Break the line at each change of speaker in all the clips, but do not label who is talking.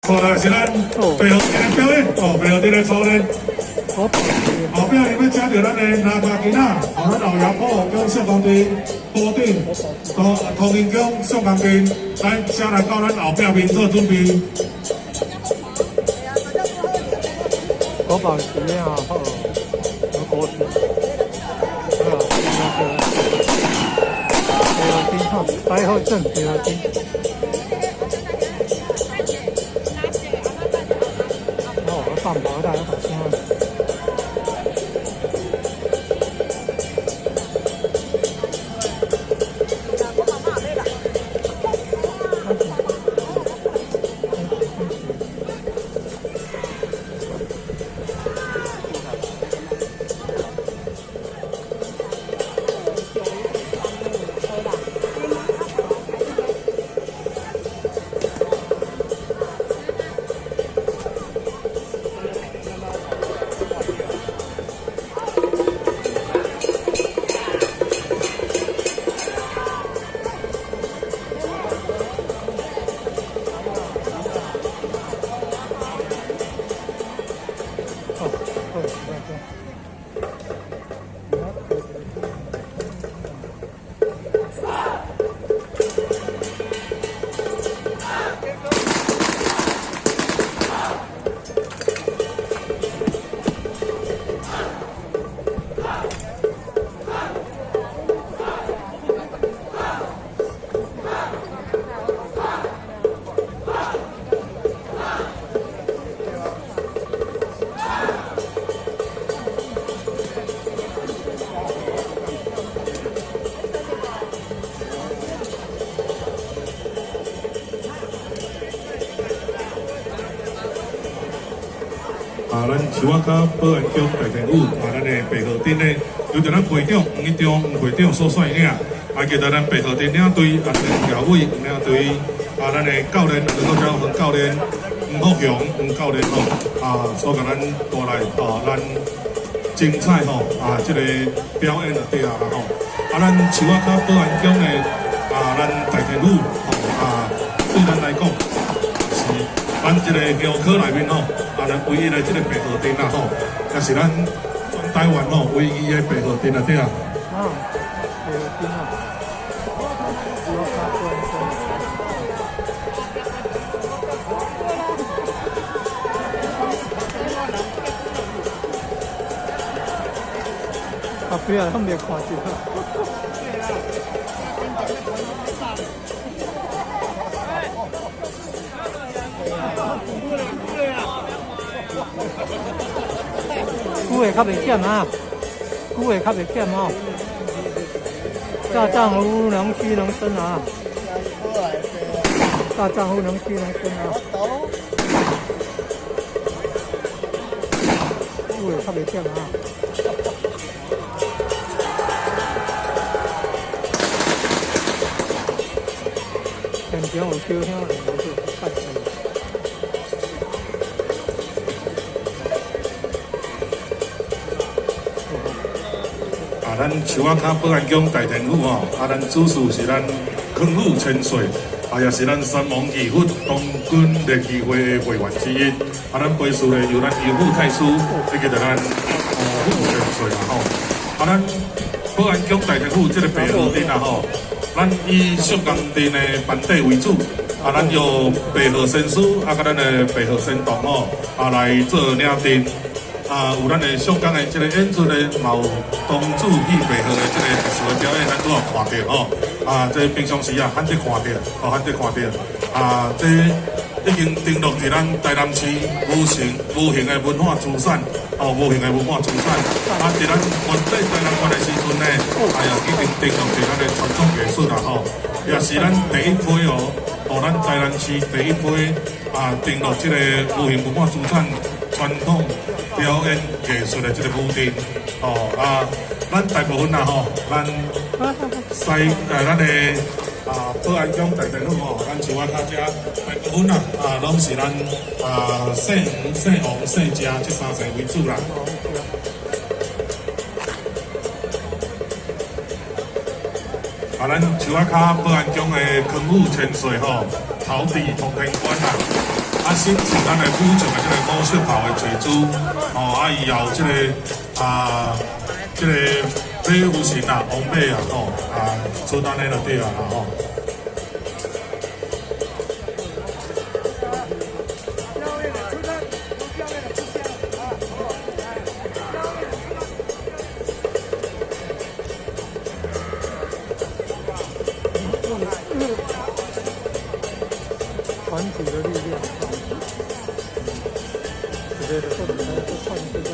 出來是咱白鶴鎮的表演，哦，白鶴鎮的操練。後壁你欲請著咱的哪吒囡仔，哦，咱老爺婆宮相公鎮、寶頂、土土銀宮相公鎮，來，先來到咱後壁面做準備。
國寶級啊，好，有歌詞，啊，白鶴鎮哈，白鶴鎮，白鶴鎮。哦，我放跑大家好聽啊。
啊，咱樹仔跤保安宮大天府，啊，咱的白鶴鎮呢，由著咱會長黃一中黃會長所率領，啊，記得咱白鶴鎮領隊啊，陳耀偉黃領隊，啊，咱的教練劉國昌黃教練，黃福雄黃教練吼，啊，所共咱帶來哦，咱精彩吼，啊，這個表演就對啊啦吼，啊，咱樹仔跤保安宮的啊，咱大天府吼，啊，對咱來講是咱這個廟區內面吼。啊，咱唯一的這個白鶴鎮啦吼，也是咱全台灣吼唯一的白鶴鎮啊對啊。
啊，白鶴鎮啊。後壁攏袂看著。久會較袂險啊，久會較袂險哦。大丈夫能屈能伸啊！大丈夫能屈能伸啊！久會較袂險啊！現場有燒香，無就拜拜。
啊，咱樹仔跤保安宮大天府吼，啊，咱主事是咱康府千歲，啊，也是咱三王義佛東軍聯誼會的會員之一。啊，咱陪事咧由咱尤府太師，以及著咱胡府千歲啦吼。啊，咱保安宮大天府這個白鶴鎮啊吼，咱以相公鎮的班底為主，啊，咱用白鶴仙師啊，佮咱的白鶴仙童吼，啊來做領陣。啊，有咱的相公的這個演出呢，嘛有童子戲白鶴的這個特殊的表演，咱都有看著吼。啊，這平常時啊，罕得看著，哦，罕得看著。啊，這已經登錄佇咱台南市無形無形的文化資產，哦，無形的文化資產。啊，佇咱原底台南縣的時陣呢，哎呀，已經登錄佇咱的傳統藝術啦吼，也是咱第一批哦，哦，咱台南市第一批啊，登錄這個無形文化資產傳統表演藝術的這個舞陣，哦啊，咱大部分啦吼，咱西咱的啊保安宮大天府吼，咱樹仔跤遮大部分啦啊，攏是咱啊姓黃、姓王、姓鄭這三姓為主啦。啊，咱樹仔跤保安宮的康府千歲吼，頭佇通天關啦。啊，新请咱的武将的這个五色袍的坐姿，吼，啊，伊也有這个啊，這个馬夫神啊，王馬啊，吼，啊，做按呢就對啊啦，吼。
團體的力量，一个就做唔來，做串這個。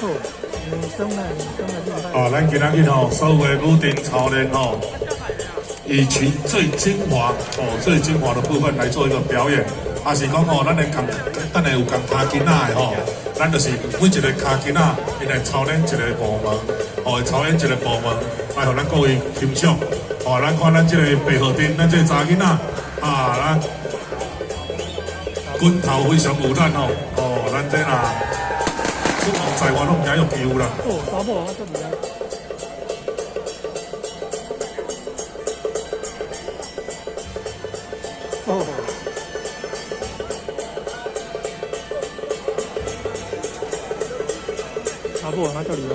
哦，女生啊，女生的厲害。
哦，咱今仔日吼，所有的武陣操練吼，以其最精華哦，最精華的部分來做一個表演。啊，是講吼，咱的共等下有共跤筋仔的吼，咱就是每一个跤筋仔，𪜶來操練一個部門，哦，操練一個部門，來予咱各位欣賞。哦，咱看咱這個白鶴陣，咱這個查囡仔，啊，咱拳頭非常有力吼，哦，咱這若出王在外攏毋知用欺負啦。
哦，查某啊，足厲害。哦。查某啊，足厲害。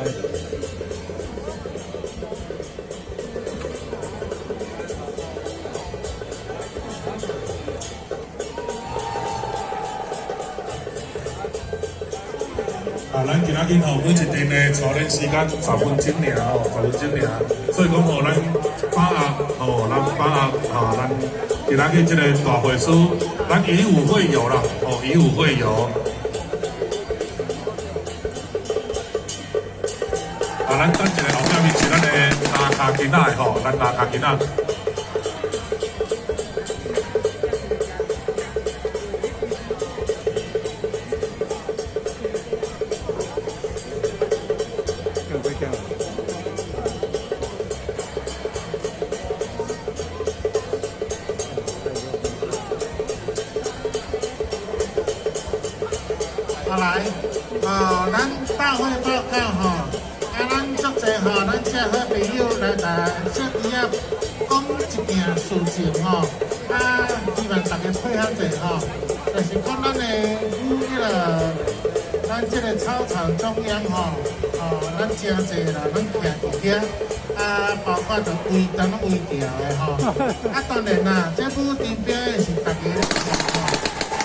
啊，咱今仔日吼，每一陣的操練時間10分鐘爾吼，10分鐘爾。所以講吼，咱把握吼，咱把握吼，咱今仔日這個大會師，咱以武會友啦，哦，以武會友。啊，咱等一下後壁面是咱的拉跤筋仔的吼，咱拉跤筋仔。
有幾驚？
好來，哦，咱大會報告吼，啊，咱足濟吼，咱這好朋友來台小弟仔講一件事情吼，啊，希望大家配合者吼，就是講咱的舞彼個，咱這個操場中央吼，哦，咱誠濟人攏徛佇遐，啊，包括就圍燈攏圍牢的吼，啊，當然啦，這舞燈表演是大家咧看吼。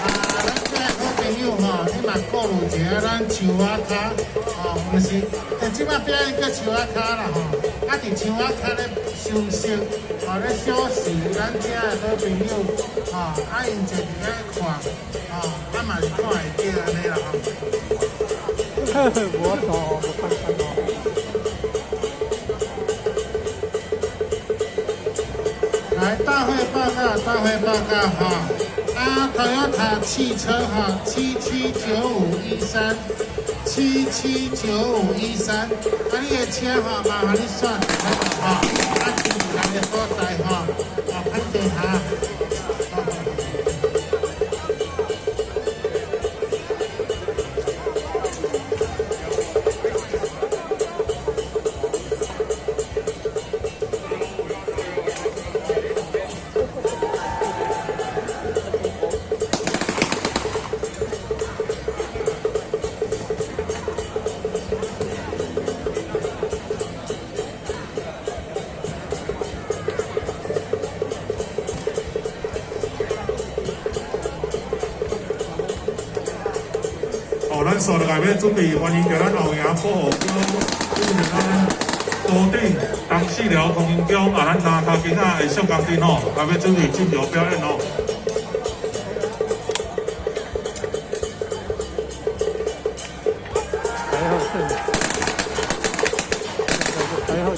啊，咱這個好朋友吼，你嘛顧慮一下咱樹仔跤，吼，毋是，欸，這擺表演叫樹仔跤啦吼，啊，佇樹仔跤咧休息，吼咧休息，咱遮的好朋友，吼，啊，𪜶坐佇遐看，吼，啊嘛是看會著按呢啦吼。
無法度，無簡單哦。
來，大會報告，大會報告哈。啊，Toyota 汽車哈，779513，779513，啊，你的車哈，麻煩你選哈，啊，停佇个所在哈，啊，歹勢哈。
哦，咱所落來欲準備歡迎著咱後營保護區，就是咱高頂東四寮通英宮啊，咱拉跤筋仔的小工陣吼，來欲準備進入表演哦。
白鶴鎮，白鶴鎮，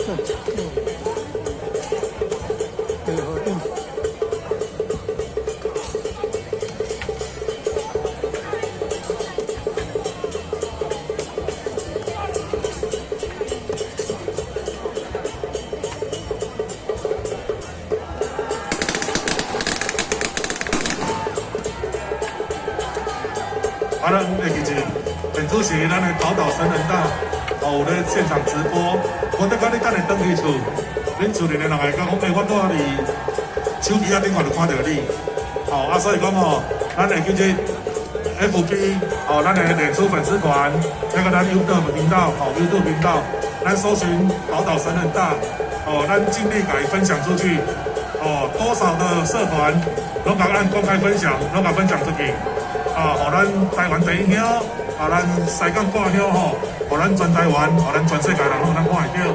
白鶴鎮。
啊，咱會記住，陳主席，咱的寶島神人大，哦，有咧現場直播。我得講你等下轉去厝，恁厝裡的人會講，講欸，我拄仔佇手機仔頂看就看著你。哦，啊，所以講吼，咱會記住 FB，哦，咱的臉書粉絲團，那個咱 YouTube 頻道，哦，YouTube 頻道，咱搜尋寶島神人大，哦，咱盡力共伊分享出去，哦，多少的社團攏共按公開分享，攏共分享出去，啊，予咱台灣地鄉，啊，咱西港掛鄉吼，予咱全台灣，予咱全世界人攏通看會著。